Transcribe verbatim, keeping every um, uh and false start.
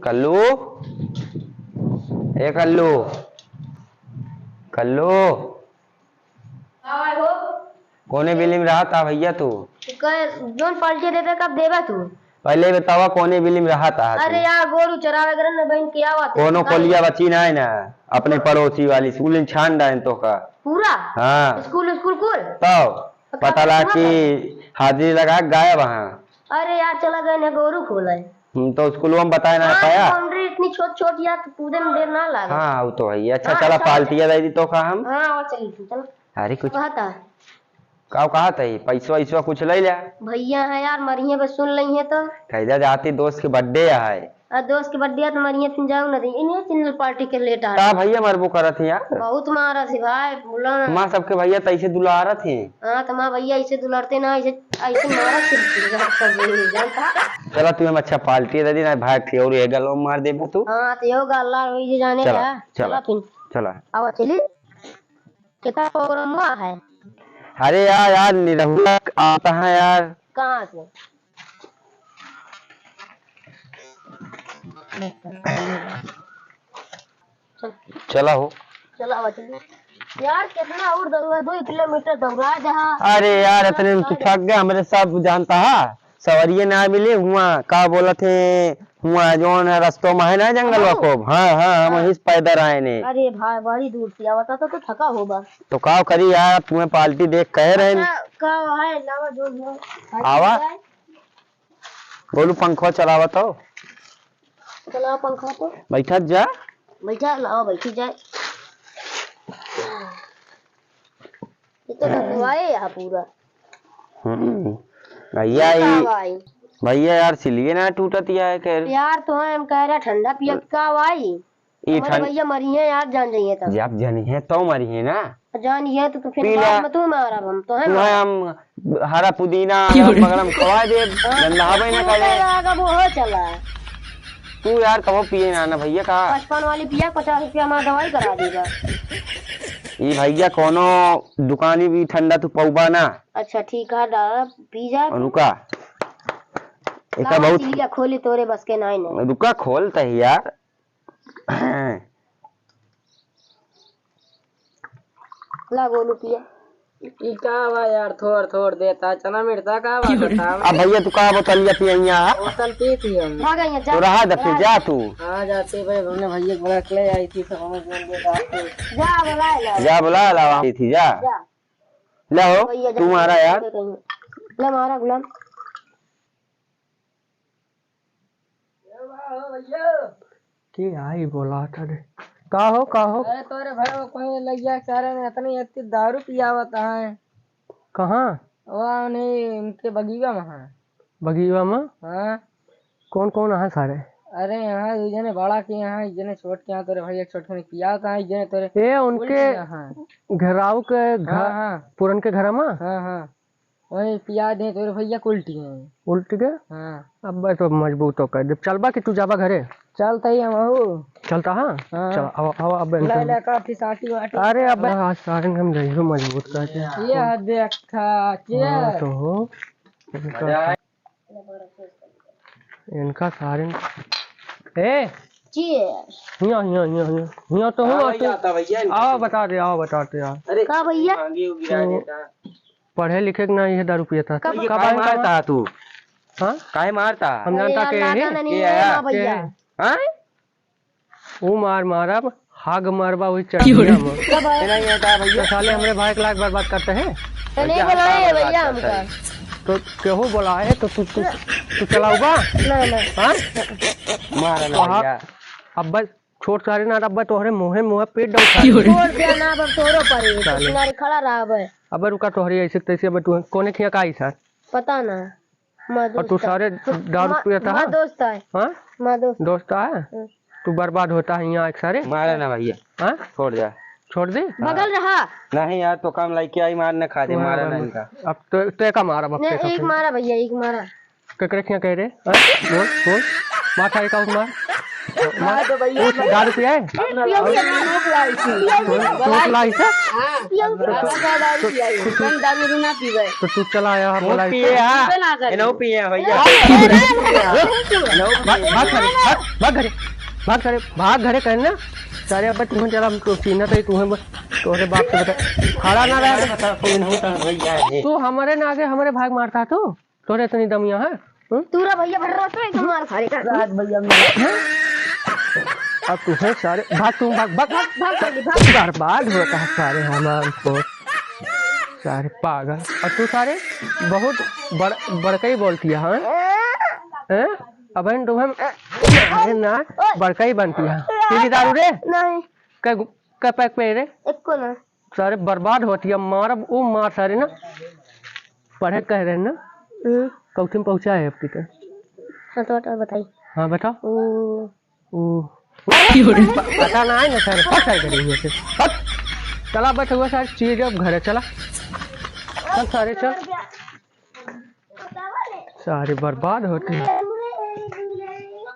कल्लू, ए कल्लू, कल्लू। का भाई हो? कौने बिल्डिंग में रहत हा भैया तू? तू कहे, जौन पार्टी देबे, कब देबे तू? पहले बतावा, कौने बिल्डिंग में रहत हा तू? अरे यार, गोरू चरावे गरन न बहन के आवत है। कौनो कोलिया बची ना है ना, अपने पड़ोसी वाली स्कूल में छान डाइन तो का। पूरा? हाँ। स्कूल, स्कूल कुल? तो तो का पता लगा हुआ कि था? हाजिरी लगा के गायब हाँ। अरे यार, चला गए ने गोरू खोले। हम तो स्कूल में बताए ना हाँ, पाया। बाउंड्री इतनी छोट छोट यार, तो कूदे में देर ना लागे। हाँ, वो तो है। अच्छा, हाँ, चला, चला, पार्टिया चला। दे दी तो का हम? हाँ, वो चली थी, चलो। अरे, कुछ कहता। का कहत है? पैसवा वैसवा कुछ ले ले। भैया है यार, मरिये बस सुन लइहे तो। कैदा जाती दोस्त के बर्थडे है। आ, दोस्त के बर्थडे है तो मरिये तुम जाओ ना दी। इन्हें चिन्हल पार्टी के लेट आ का रहा। भैया मरबो करत है यार? बहुत मारत है भाई, बोला ना। माँ सबके भैया तो ऐसे दुलारत है। हाँ, तो माँ भैया ऐसे दुलारते ना, ऐसे, ऐसे मारत है, जानता? चला, तुम्हें अच्छा पार्टी दे दी ना भाई, ठेउर ये गलो मार देबो तू। हाँ, तो यो गल्ला वही जे जाने चला, का। चला, चला फिर। चला। अब चली। कितना प्रोग्राम हुआ है? अरे यार, यार, निरहुआ आता है यार। कहाँ से? चला हो। चला बच्चे। यार, कितना और दौड़ा, दो किलोमीटर दौड़ा जहाँ। अरे यार, इतने में तू थक गया, हमरे सब जानता है। सवरिये ना मिले हुआ, का बोलत है, हुआ जौन है रस्तों में है ना जंगल हाँ। वाकोब। हाँ, हाँ, हम हाँ। वहीं से पैदल आए ने। अरे भाई, बड़ी दूर से आवता तो, तो थका होबा। तो का करी यार, तुम्हें पार्टी देख कहे रहे। अच्छा, का है, लावा जो है। आवा। गोलू, पंखवा चलावा तो। चलावा पंखवा तो। बैठत जा। बैठा, लावा, बैठी जाए। ये तो ढकवाए यहाँ पूरा। हम्म। भैया, ये का ई, भाई? भैया यार, सिलिए ना टूटत या है, खैर। यार, तो हम कह रहे ठंडा पियत का भाई? ई हमारे ठंड- भैया मरिहे यार, जान जाइए तब। जब जनिहे तो मरिहे ना। जानिए तो, तो फिर पी ले। बाद में तू मारब हम तो, है तू ना? है हम हरा पुदीना, क्यों रे? अगरम बगरम खवा दे, हाँ, गंदा हवे ना तू करे। तो आगा वो हो चला। तू यार कबो पिए ना, ना भैया का। पचपन वाली पिया, पचास रुपया हमारा दवाई करा देगा। ई भैया कोनो दुकानी भी ठंडा तू पौबा ना। अच्छा ठीक है, डाला, पी जा। रुका। एका का बहुत चिड़िया खोली तोरे बस के नाई नहीं। रुका, खोल तही यार। ला गोलू पिया। ई का बा यार, थोड़ थोड़ देता, चना मिर्चा का बा, बताओ। अब भैया तू का बोतलिया पियैया है? बोतल पी थी हम। भाग यहाँ, जा। तो रहा दे फिर, जा तू। हाँ, जाते भाई, हमने भैया को बुला के ले आई थी, सब हमें जोन देता आपको। जा, बुला ला। जा, बुला ला, वहाँ थी, जा। जा। ले हो, भैया, जा। तू मारा यार। ले मारा गुलाम। के आई बोला था रे? का हो, का हो? अरे तोरे भाई वो कोई लइया सारे में इतनी इतनी दारू पियावत है। कहाँ? वहाँ उन्हीं उनके बगीवा में है। बगीवा में? हाँ। कौन कौन है सारे? अरे यहाँ दू जने बड़ा के यहाँ, एक जने छोट के यहाँ, तोरे भाई एक छोट के पियावत है, एक जने तोरे ए, उनके उल्टे यहाँ। घेराव के घर, हाँ, हाँ। पुरन के घर में? हाँ, हाँ। वही पिया दे तोरे भैया के उल्टी है। उल्टी के? हाँ। अब्बे तो मजबूत हो कर दे। चलबा कि तू जाबा घरे? चलता ही हम हो। चलता हाँ? हाँ। चल, अब, अब, अब ले, ले, काफी साटी वाटी। अरे, अब आज सारे हम जइयो मजबूत कर दे। ये हद देखा, के? हाँ, तो हो। मजा आए। इनका सारे ए! Cheers। हिया, हिया, हिया, हिया। हिया तो हाँ हुआ भैया, तू। आता भैया, इनका आओ, सुन। बता दे, आओ, बता दे, आओ। अरे, का भैया? मांगी होगी तो रानी का। पढ़े लिखे के ना, ये दारू पियत है। कब? ये कब काहे आया मारता हुआ? है तू? हाँ? काहे मारता? हम अरे जानता यार, के लागा ही? ना नहीं ये है आया। ना भैया। के? हाँ? वो मार मारब, हाग मारबा वही चढ़िया में। कब आया? ये नहीं आता भैया। तो साले हमरे भाई के लायक बर्बाद करते हैं। तो नहीं भैया, हम बुलाए कहाँ हैं भैया बर्बाद करते हमका। हैं? तो केहू बुलाए तो तू, तू, तू चलाऊबा? नहीं, नहीं। हाँ? मारा ना तो हाँ, भैया। अब बस छोट सारे ना, अब तोहरे मुँहे मुँहे पीट डाल सारे। छोड़ दिया ना, अब तोरो पर ही। साले। किनारे खड़ा रहा अब। अब रुका तोहरे ऐसे तैसे, अब तू कोने खिया का आई सर? पता ना। माँ और तू दोस्त है। सारे दारू मा-, पियत माँ है? दोस्त है। हाँ? माँ दोस्त। दोस्त है? हम्म। तू बर्बाद होता है यहाँ एक सारे। मारा ना भैया। हाँ? छोड़ दे। छोड़ दे? बगल रहा। नहीं यार, तो काम लाइके आई, मार ना खा दे, तुम्हारा मारा ना बर्बाद। इनका। अब तो, तो एका मारा, अब नहीं, एका एक फेंक। मारा भैया, एक मारा। केकरे खिया कह रे? हाँ? बोल, बोल। मार सारे का मार। हाँ, तो भैया, कुछ दारू पिया है? पियो, पियो। नोट लाई थी। पियो, पियो। नोट लाई थी? हाँ। पियो, पियो। दारू, दारू पिया है। हम दारू उरू ना पीवे। तो तू चला आया, हम बोला पिए, हाँ। पीबे ना करे। एनहु पिए, भैया। भाग, भाग घरे, भाग, भाग घरे, भाग घरे कहना। सारे अब तुम्हें चला, हम तो पीना तो ही तुम्हें ब-, तोरे बाप से बता। खड़ा ना रहे। बता, कोई नहीं था, भैया है। तू हमारे ना आगे, हमारे भाग मारता तू। तोरे इतनी दमिया है? हम्म? तू रे भैया भर रहा तो एकदम मार खाएगा। रात भैया में। अब तू है सारे, भाग तू, भाग, भाग, भाग, भाग, भाग, भाग। बर्बाद होता है सारे हमारे को। सारे पागल। और तू सारे बहुत बड़-, बड़का ही बोलती है, हाँ? हैं? अब इन तुम्हें, अरे ना, बड़का ही बनती है। पी ली दारू रे? नहीं। कै गु-, कै पैक पे रे? एको ना। सारे बर्बाद होती है, मारब ऊ मार सारे ना। पढ़े कह रहे ना? हम्म। कौथी में पहुँचा है अब तक? हाँ, तो, तो बताई। हाँ, बताओ। ओ। ओ। प-, पता ना है ना सर, फट कर देंगे इसे। हट। चला बैठ हुआ सर, चीज अब घरे चला। चल सारे चल। सारे बर्बाद होती है।